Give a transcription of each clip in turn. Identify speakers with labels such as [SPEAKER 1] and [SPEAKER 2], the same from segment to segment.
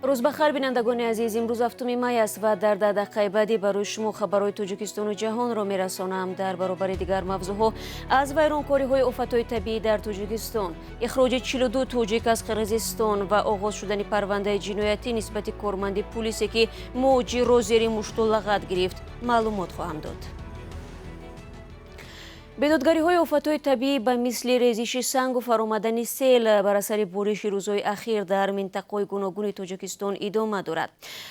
[SPEAKER 1] Рӯз ба хайр, бинандагони азиз. Имрӯз 7 май аст ва дар 10 дақиқаи баъдӣ барои шумо хабарҳои Тоҷикистону ҷаҳонро мерасонам. Дар баробари дигар мавзӯъҳо аз вайронкориҳои офатҳои табиӣ дар Тоҷикистон, ихроҷи 42 тоҷик аз Қирғизистон ва оғоз шудани парвандаи ҷиноятӣ нисбати корманди пулисе, ки муҳоҷирро зери мушту лағат гирифт, маълумот хоҳам дод. Бедодгариҳои офатҳои табиӣ ба мисли резиши сангу фаромадани сел бар асари бориши рӯзҳои ахир дар минтақаҳои гуногуни Тоҷикистон идома дорад.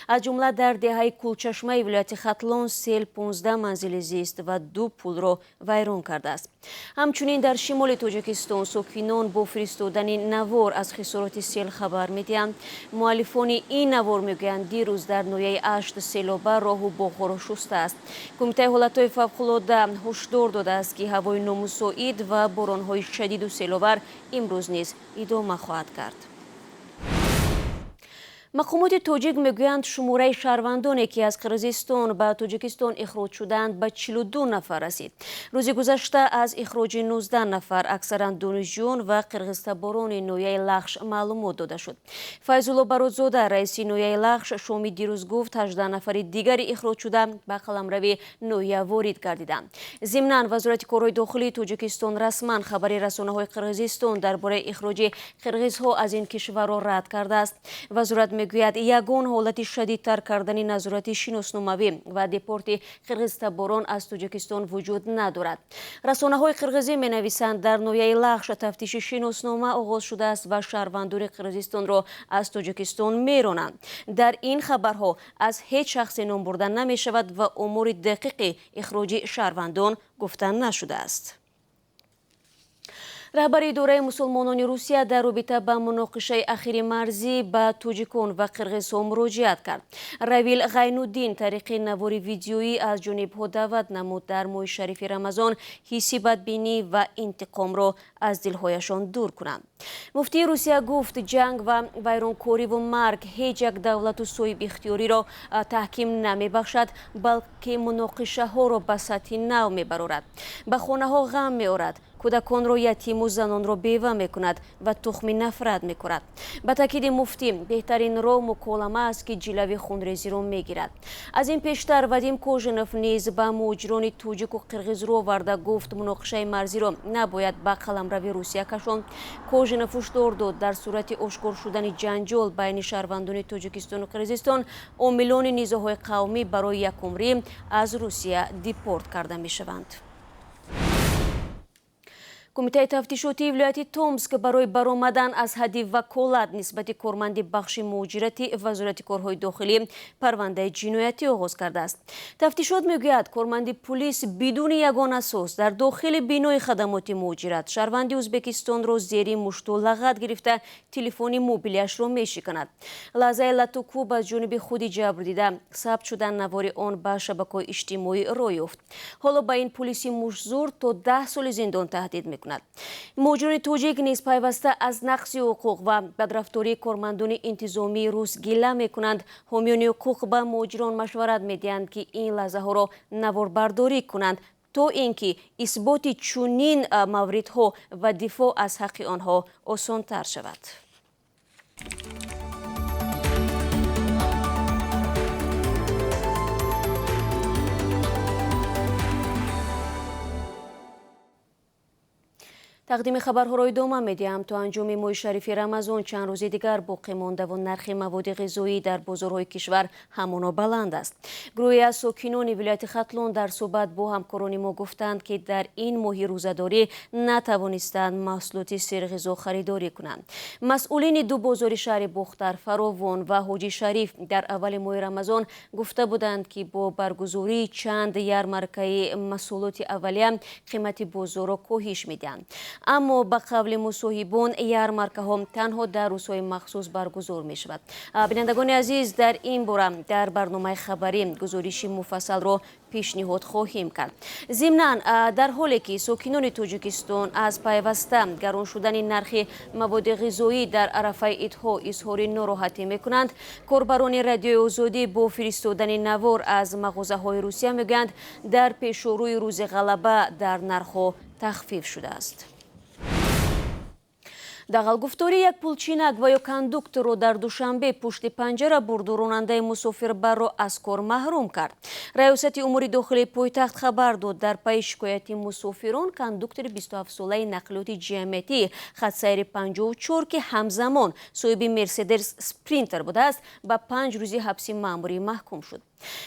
[SPEAKER 1] Аз ҷумла дар деҳаи Кулчашмаи вилояти Хатлон сел 15 манзили зист ва 2 пулро вайрон кардааст. Ҳамчунин дар шимоли Тоҷикистон сокинон бо фиристодани навор аз хисороти сел хабар медиҳанд. Муаллифони ин навор мегӯянд, дирӯз дар ноҳияи Ашт селоба роҳу боғҳоро шустааст. Кумитаи ҳолатҳои фавқулодда ҳушдор додааст, ки ҳавои номусоид ва боронҳои шадиду селовар имрӯз низ идома хоҳад кард. Мақомоти тоҷик мегӯянд, шумораи шаҳрвандоне, ки аз Қирғизистон ба Тоҷикистон ихроҷ шуданд, ба 42 нафар расид. Рӯзи гузашта аз ихроҷи 19 нафар, аксаран донишҷӯён ва қирғизтаборони ноҳияи Лахш, маълумот дода шуд. Файзулло Баротзода, раиси ноҳияи Лахш, шоми дирӯз гуфт, 18 нафари дигари ихроҷшуда ба қаламрави ноҳия ворид гардиданд. Зимнан, Вазорати корҳои дохилии Тоҷикистон расман хабари расонаҳои Қирғизистон дар бораи ихроҷи қирғизҳо аз ин кишварро рад кардааст. Вазорат мегӯяд, ягон ҳолати шадидтар кардани назорати шиносномавӣ ва депорти қирғизтаборон аз Тоҷикистон вуҷуд надорад. Расонаҳои қирғизӣ менависанд, дар ноҳияи Лахш тафтиши шиноснома оғоз шудааст ва шаҳрвандони Қирғизистонро аз Тоҷикистон меронанд. Дар ин хабарҳо аз ҳеҷ шахсе ном бурда намешавад ва омори дақиқи ихроҷи шаҳрвандон гуфта нашудааст. Раҳбари идораи мусулмонони Русия дар робита ба муноқишаи ахири марзӣ ба тоҷикон ва қирғизҳо муроҷиат кард. Равил Ғайнуддин тариқи навори видеоӣ аз ҷонибҳо даъват намуд, дар моҳи шарифи Рамазон ҳисси бадбинӣ ва интиқомро аз дилҳояшон дур кунанд. Муфтии Русия гуфт, ҷанг ва вайронкориву марг ҳеҷ як давлату соҳибихтиёриро таҳким намебахшад, балки муноқишаҳоро ба сатҳи нав мебарорад, ба хонаҳо ғам меорад, кӯдаконро ятиму занонро бева мекунад ва тухми нафрат мекунад. Ба таъкиди муфтӣ, беҳтарин роҳ муколама аст, ки ҷилави хунрезиро мегирад. Аз ин пештар Вадим Кожинов низ ба муҳоҷирони тоҷику қирғиз рӯ оварда гуфт, муноқишаи марзиро набояд ба қаламрави Русия кашонд. Кожинов ҳушдор дод, дар сурати ошкор шудани ҷанҷол байни шаҳрвандони Тоҷикистону Қирғизистон омилони низоъҳои қавмӣ барои якумрӣ аз Русия депорт карда мешаванд. Кумитаи тафтишотии вилояти Томск барои баромадан аз ҳадди ваколат нисбати корманди бахши муҳоҷирати Вазорати корҳои дохилӣ парвандаи ҷиноятӣ оғоз кардааст. Тафтишот мегӯяд, корманди пулис бидуни ягон асос дар дохили бинои хадамоти муҳоҷират шаҳрванди Ӯзбекистонро зери мушту лағат гирифта телефони мобилиашро мешиканад. Лаҳзаи латукӯб аз ҷониби худи ҷабрдида сабт шудан навори он ба шабакаҳои иҷтимоӣ рӯй ёфт. Ҳоло ба ин пулиси муштзур то 10 соли зиндон таҳдид мекунад. Муҳоҷирони тоҷик низ пайваста аз нақси ҳуқуқ ва бадрафтории кормандони интизомии рус гила мекунанд. Ҳомиёни ҳуқуқ ба муҳоҷирон машварат медиҳанд, ки ин лаҳзаҳоро наворбардорӣ кунанд, то ин ки исботи чунин мавридҳо ва дифоъ аз ҳаққи онҳо осонтар шавад. Тақдими хабарҳоро идома медиҳам. То анҷоми моҳи шарифи Рамазон чанд рӯзи дигар боқӣ мондаву нархи маводи ғизоӣ дар бозорҳои кишвар ҳамоно баланд аст. Гурӯҳе аз сокинони вилояти Хатлон дар суҳбат бо ҳамкорони мо гуфтанд, ки дар ин моҳи рӯзадорӣ натавонистанд маҳсулоти серғизо харидорӣ кунанд. Масъулини ду бозори шаҳри Бохтар, Фаровон ва Ҳоҷи Шариф дар аввали моҳи Рамазон гуфта буданд, ки бо баргузории чанд ярмаркаи маҳсулоти аввалия қимати бозорро коҳиш медиҳанд. Аммо ба қавли мусоҳибон, ярмаркаҳо танҳо дар рӯзҳои махсус баргузор мешавад. Бинандагони азиз, дар ин бора дар барномаи хабарӣ гузориши муфассалро пешниҳод хоҳем кард. Зимнан, дар ҳоле ки сокинони Тоҷикистон аз пайваста гарон шудани нархи маводи ғизоӣ дар арафаи идҳо изҳори нороҳатӣ мекунанд, корбарони Радиои Озодӣ бо фиристодани навор аз мағозаҳои Русия мегӯянд, дар пешорӯи рӯзи ғалаба дар нархҳо тахфиф шудааст. Дағалгуфторӣ як пулчинак ва ё кондукторро дар Душанбе пушти панҷара бурду ронандаи мусофирбарро аз кор маҳрум кард. Раёсати умури дохилии пойтахт хабар дод, дар пайи шикояти мусофирон кондуктори 27-солаи нақлиёти ҷамъиятӣ хатсайри 54, ки ҳамзамон соҳиби Мерседес Спринтер будааст, ба 5 рӯзи ҳабси маъмурӣ маҳкум шуд.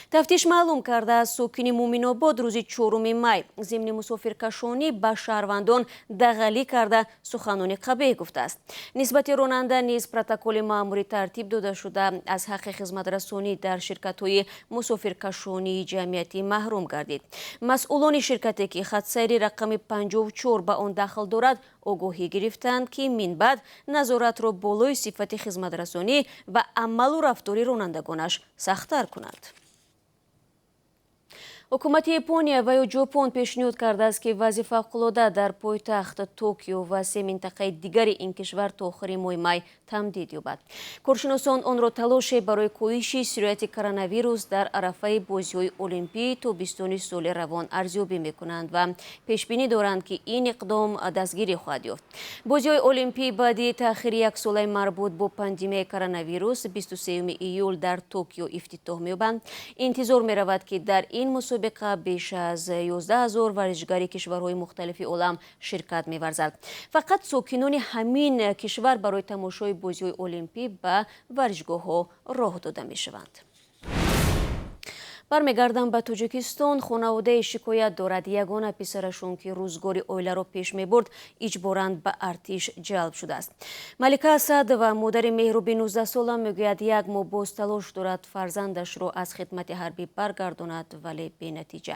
[SPEAKER 1] Тафтиш маълум кардааст, сокини Муминобод рӯзи 4 май зимни мусофиркашонӣ ба шаҳрвандон дағалӣ карда суханони қабеҳ гуфтааст. Нисбати ронанда низ протоколи маъмурӣ тартиб дода шуда, аз ҳаққи хизматрасонӣ дар ширкатҳои мусофиркашонии ҷамъиятӣ маҳрум гардид. Масъулони ширкате, ки хатсайри рақами 54 ба он дахл дорад, огоҳӣ гирифтанд, ки минбаъд назоратро болои сифати хизматрасонӣ ва амалу рафтори ронандагонаш сахттар кунанд. Ҳукумати Япония ва ё Ҷопон пешниҳод кардааст, ки вазъи фавқулода дар пойтахт Токио ва се минтақаи дигари ин кишвар то охири моҳи май тамдид ёбад. Коршиносон онро талоше барои коҳиши сирояти коронавирус дар арафаи бозиҳои олимпии тобистони соли равон арзёбӣ мекунанд ва пешбинӣ доранд, ки ин иқдом дастгирӣ хоҳад ёфт. Бозиҳои олимпӣ баъди таъхири яксолаи марбут бо пандемияи коронавирус 23 июл дар Токио ифтитоҳ меёбанд. Интизор меравад, ки дар ин мусобиқа беш аз 11 000 варзишгари кишварҳои мухталифи олам ширкат меварзад. Фақат сокинони ҳамин кишвар барои тамошои бозиҳои олимпӣ ба варзишгоҳҳо роҳ дода мешаванд. Бармегардам ба Тоҷикистон. Хонаводаи шикоят дорад, ягона писарашон, ки рӯзгори оиларо пеш мебурд, иҷборан ба артиш ҷалб шудааст. Малика Асадова, модари Меҳруби 19-сола, мегӯяд, як моҳ боз талош дорад фарзандашро аз хидмати ҳарбӣ баргардонад, вале бенатиҷа.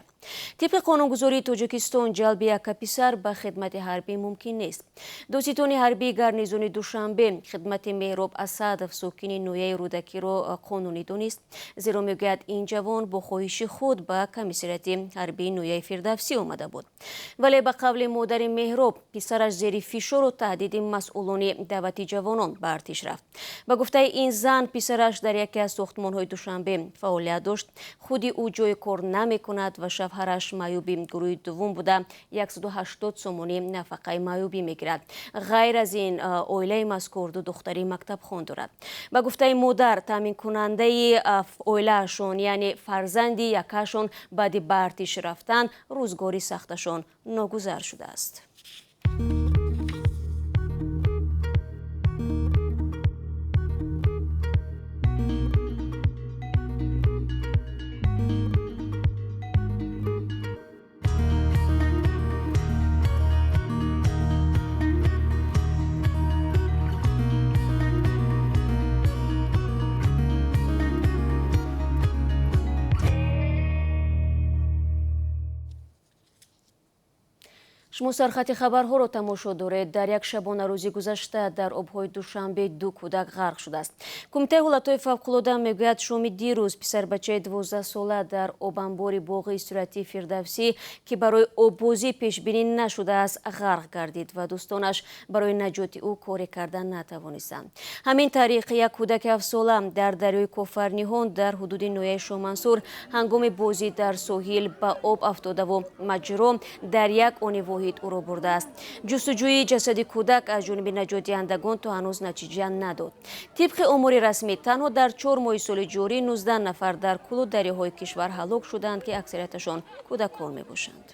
[SPEAKER 1] Тибқи қонунгузории Тоҷикистон ҷалби яка писар ба хидмати ҳарбӣ мумкин нест. Додситони ҳарбии гарнизони Душанбе хидмати Меҳроб Асадов, сокини ноҳияи Рӯдакиро қонунӣ донист, зеро мегӯяд, ин ҷавон бо хоҳиши худ ба комиссариати ҳарбии ноҳияи Фирдавсӣ омада буд. Вале ба қавли модари Меҳроб, писараш зери фишору таҳдиди масъулони даъвати ҷавонон ба артиш рафт. Ба гуфтаи ин зан, писараш дар яке аз сохтмонҳои Душанбе фаъолият дошт. Худи ӯ ҷои кор намекунад ва шавҳараш маъюби гурӯҳи дуввум буда, 180 сомонӣ нафақаи маъюбӣ мегирад. Ғайр аз ин, оилаи мазкур ду духтари мактабхон дорад. Ба гуфтаи модар, таъминкунандаи оилаашон, яъне фарзанди якашон, баъди ба артиш рафтан рӯзгори сахташон ногузар шудааст. Шумо сархати хабарҳоро тамошо доред. Дар як шабонарӯзи гузашта дар обҳои Душанбе ду кӯдак ғарқ шудааст. Кумитаи ҳолатҳои фавқулода мегӯяд, шоми дирӯз писарбачаи 12-сола дар обанбори боғи истироҳатии Фирдавсӣ, ки барои оббозӣ пешбинӣ нашудааст, ғарқ гардид ва дӯстонаш барои наҷоти ӯ коре карда натавонистанд. Ҳамин тариқ як кӯдаки 7-сола дар дарёи Кофарниҳон дар ҳудуди ноҳияи Шоҳмансур ҳангоми бозӣ дар соҳил ба об афтодаву маҷро дар як они воҳид ӯро бурдааст. Ҷустуҷӯи ҷасади кӯдак аз ҷониби наҷотдиҳандагон то ҳанӯз натиҷа надод. Тибқи омори расмӣ, танҳо дар 4 моҳи соли ҷорӣ 19 нафар дар кӯлу дарёҳои кишвар ҳалок шуданд, ки аксарияташон кӯдакон мебошанд.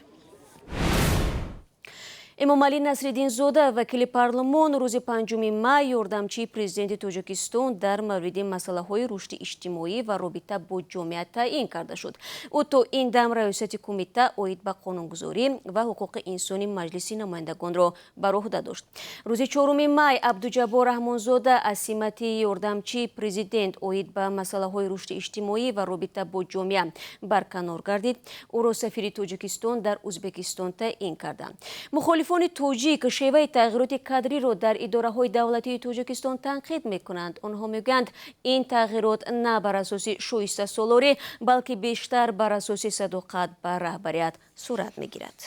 [SPEAKER 1] Эмомалӣ Насриддинзода, вакили парлумон, рӯзи 5 май ёрдамчии президенти Тоҷикистон дар мавриди масъалаҳои рушди иҷтимоӣ ва робита бо ҷомеа таъин карда шуд. Ӯ то ин дам раёсати кумита оид ба қонунгузорӣ ва ҳуқуқи инсони Маҷлиси намояндагонро бар уҳда дошт. Рӯзи 4 май Абдуҷаббор Раҳмонзода аз симати ёрдамчии президент оид ба масъалаҳои рушди иҷтимоӣ ва робита бо ҷомеа барканор гардид. Ӯро сафири Тоҷикистон дар Ӯзбекистон таъин карданд. Мухолифони тоҷик шеваи тағйироти кадриро дар идораҳои давлатии Тоҷикистон танқид мекунанд. Онҳо мегӯянд, ин тағйирот на бар асоси шоистасолорӣ, балки бештар бар асоси садоқат ба раҳбарият сурат мегирад.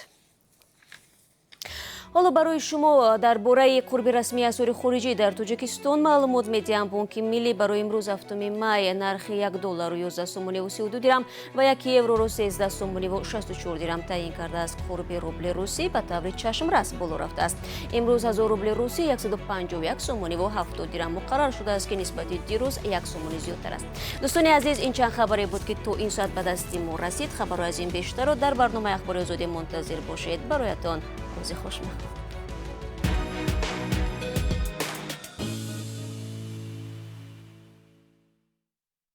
[SPEAKER 1] Ҳоло барои шумо дар бораи қурби расмии асъори хориҷӣ дар Тоҷикистон маълумот медиҳам. Бонки Миллӣ барои имрӯз, 7 май, нархи 1 доллару 11 сомониву 32 дирам ва 1 евроро 13 сомониву 64 дирам таъин кардааст. Қурби рубли русӣ ба таври чашмрас боло рафтааст. Имрӯз 1000 рубли русӣ 151 сомониву 70 дирам муқаррар шудааст, ки нисбати дирӯз 1 сомонӣ зиёдтар аст. Дӯстони азиз, ин чанд хабаре буд, ки то ин соат ба дасти мо расид. Хабарҳои аз ин бештарро дар барномаи Ахбори Озодӣ мунтазир бошед. Бароятон рӯзи хуш мехоҳем.